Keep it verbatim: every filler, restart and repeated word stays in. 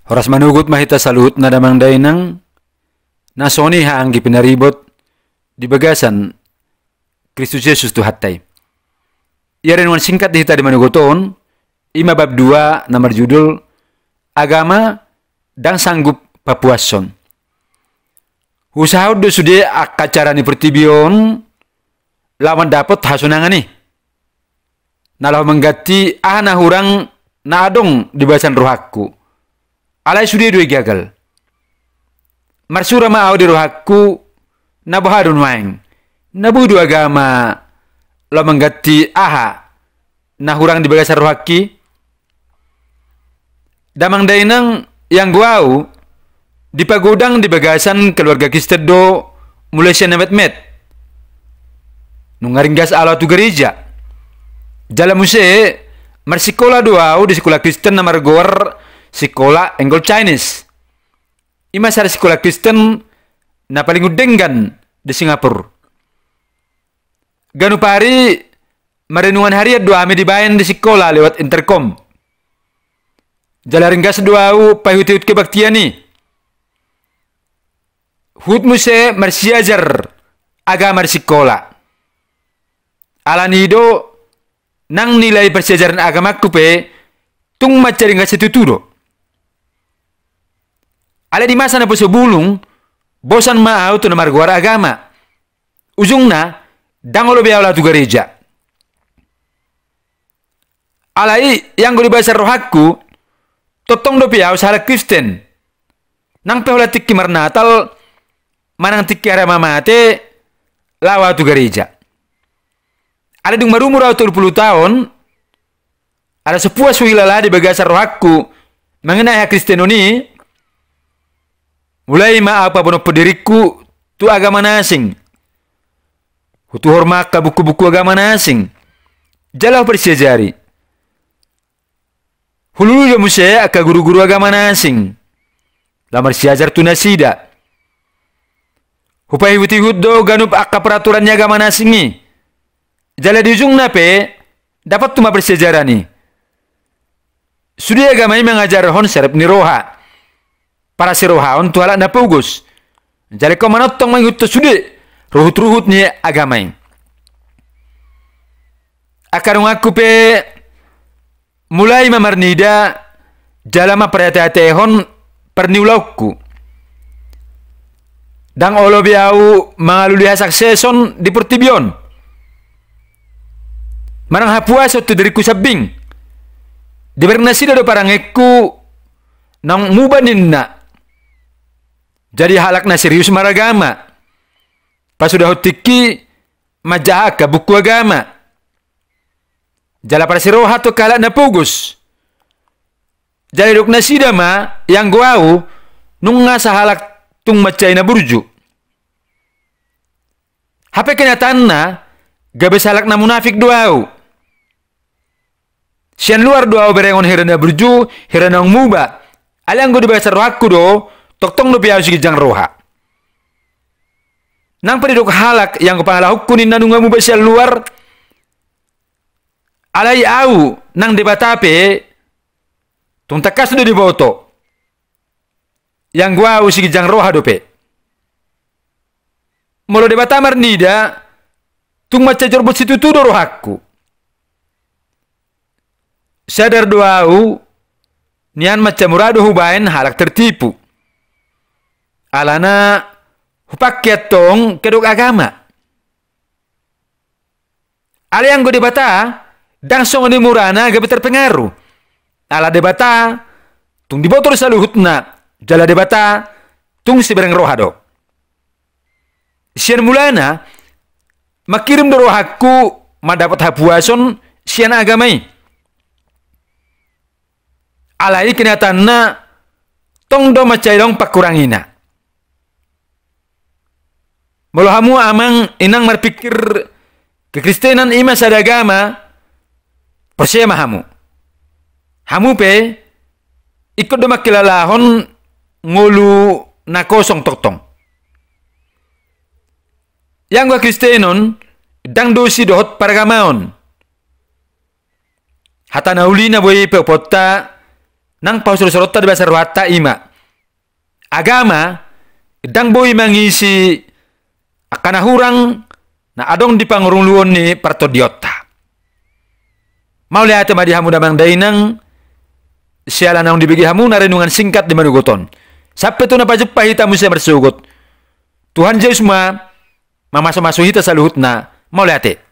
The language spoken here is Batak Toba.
Horas manogot ma hita saluhutna damang dainang, na songon i haha anggi pinaribot di bagasan Kristus Jesus Tuhanta i. Ia renungan singkat di hita di manogot on, i ma bab dua na marjudul Agama Ndang Sanggup Papuashon. Huusahahon do sude angka cara ni portibi on laho mandapot hasonangan i, na laho mangganti aha na hurang na adong di bagasan rohangku. Alai sude do i gagal. Marsura ma ahu di rohangku, na boha do nuaeng? Na boi do agama laho mangganti aha na hurang di bagasan rohangki? Damang dainang, ianggo ahu, dipagodang di bagasan keluarga Kristen do mulai sian na metmet. Nunga ringgas ahu laho tu gareja. Jala muse marsikola do ahu di sikola Kristen na margoar sikola Anglo Chinese. I ma sada sikola Kristen na paling undenggan di Singapura. Ganup ari marenungan harian do hami dibaen di sikola lewat interkom. Jala ringgas do ahu paihutihut kebaktian i. Huhut muse marsiajar agama di sikola. Alani i do nang nilai parsiajaran agamangku pe tung mansai ringgas situtu do. Alai di masa naposo bulung, bosan ma ahu tu na margoar agama. Ujungna, ndang olo be ahu laho tu gareja. Alai ianggo di bagasan rohangku, tongtong dope ahu sahalak Kristen. Nang pe holan tingki marnatal manang tingki ari mamate, laho ahu tu gareja. Alai dung marumur ahu tolu pulu taon, ala so puas huhilala di bagasan rohangku mengenai hakristenon i, mulai ma ahu pabonophon diringku tu agama na asing. Hutuhor ma angka bukubuku agama na asing jala huparsiajari. Hulului do muse angka guruguru agama na asing laho marsiajar tu nasida. Hupaihutihut do ganup angka peraturan ni agama na asing i. Jala di ujungna pe dapothu ma parsiajaran i. Sude agama i mangajarhon sarep ni roha, parasirohaon tu halak na pogos. Jala ingkon manongtong mangihuthon sude ruhutruhut ni agama i. Angka donganku pe mulai ma marnida jala mamparhatehatehon parniulaonku. Ndang olo be ahu mangalului hasukseson di portibi on manang hapuason tu diringku sambing. Dibereng nasida do parangeku naung muba ninna. Jadi halak na serius maragama. Pasudahon tingki manjaha angka buku agama. Jala parsiroha tu angka halak na pogos. Jala didok nasida ma ianggo ahu nunga sahalak tung mansai na burju. Hape kenyataanna gabe sahalak na munafik do ahu. Sian luar do ahu berengon hira na burju, hira naung muba. Alai anggo di bagasan rohangku do, tongtong dope ahu siginjang roha. Nang pe didok halak ianggo pangalahonku ninna nunga muba sian luar, alai ahu nang Debata pe tung tangkas do diboto. Ianggo ahu siginjang roha dope. Molo Debata marnida, tung mansai jorbut situtu do rohangku. Sadar do ahu nian mansai mura do hubaen halak tertipu. Alana hupangke antong kedok agama. Alai anggo Debata, ndang songon i murana gabe terpengaruh. Ala Debata tung diboto do saluhutna, jala Debata tung sibereng roha do. Sian mulana mangkirim do rohangku mandapot hapuason sian agama i. Alai kenyataanna tong do mansai adong pangkurangina. Molo hamu amang inang marpingkir kekristenan i ma sada agama, porsea ma hamu. Hamu pe ingkon do mangkilalahon ngolu na kosong tongtong. Ianggo hakristenon ndang dosi dohot paragamaon. Hata na uli na boi paopaonta nang pahusorhusoronta di bagasan rohanta i ma, agama ndang boi mangisi angka na hurang na adong di pangurungluon ni partondionta. Mauliate ma di hamu damang dainang, siala naung dibege hamu na renungan singkat di manogot on. Sampe tu na pajumpang hita muse marsogot. Tuhan Jesus ma mamasumasu hita saluhutna. Mauliate.